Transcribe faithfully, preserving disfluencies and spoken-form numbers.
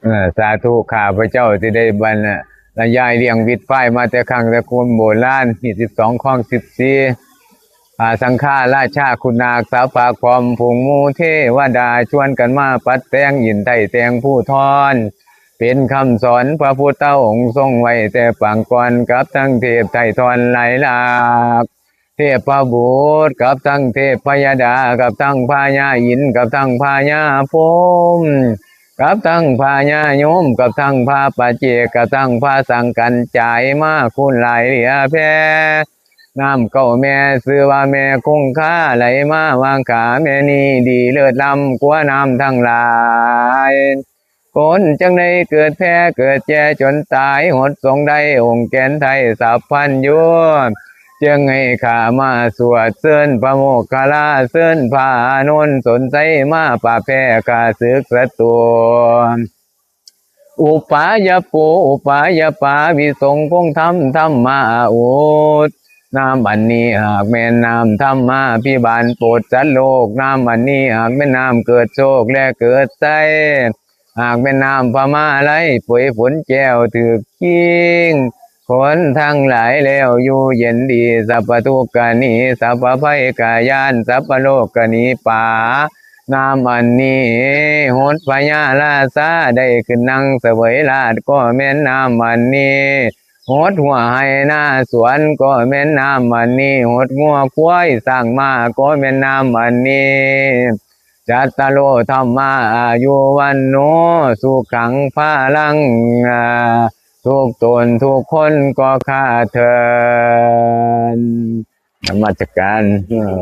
เออ สาธุ ข้าพเจ้าที่ได้บรรยายเรื่องวิดฟ้ายมาแต่ครั้งแต่คุณโบราณ มีสิบสองคองสิบสี่ อาสังฆาราชาคุณนาคสาปากพร้อมฝูงหมู่เทวดาชวนกันมาปัดแต่งอินไทยแต่งผู้ทอน เป็นคำสอนพระพุทธองค์ทรงไว้แต่ปางก่อนกับทั้งเทพไทยทอนหลายหลาก เทพบุตรกับทั้งเทพพยดากับทั้งพญาอินทร์กับทั้งพญาพรหมกับทั้งพญายมกับทั้งพระปัจเจกกับทั้งพระสังกัญจายมาคุณหลายเหลือแผ่ น้ำเก้าแม่ชื่อว่าแม่คงคาไหลมาวางขาแม่นี้ดีเลิศล้ำกว่าน้ำทั้งหลาย คนจังได้เกิดแพ้เกิดแก่จนตายหดสงได้องค์แก่นไทยสัพพัญญู จึงให้ข้ามาสวดเชิญพระโมคคัลลาเชิญพระอานนท์สนไสมาปราบแพ้ข้าศึกศัตรู อุปายปูอุปายปาวิสงคงธรรมธรรมาอุต น้ำอันนี้หากแม่นน้ำธรรมาภิบาลโปรดสัตว์โลก น้ำอันนี้หากแม่นน้ำเกิดโชคและเกิดไส หากแม่นน้ำพมาไลยปวยฝนแก้วถืกคิง คนทั้งหลายแล้วอยู่เย็นดี สัพพทุกข์กะหนี สัพพภัยกะย่าน สัพพโรคกะหนีปา น้ำอันนี้หดพญาราชาได้ขึ้นนั่งเสวยราชย์ก็แม่นน้ำอันนี้ หดหัวไฮ่นาสวนก็แม่นน้ำอันนี้ หดงัวควายสร้างมาก็แม่นน้ำอันนี้ จัตตาโรธรรมาอายุวันโนสุขังพลัง อ่า ทุกตนทุกคนก็ข้าเทิน นมัสการ เออ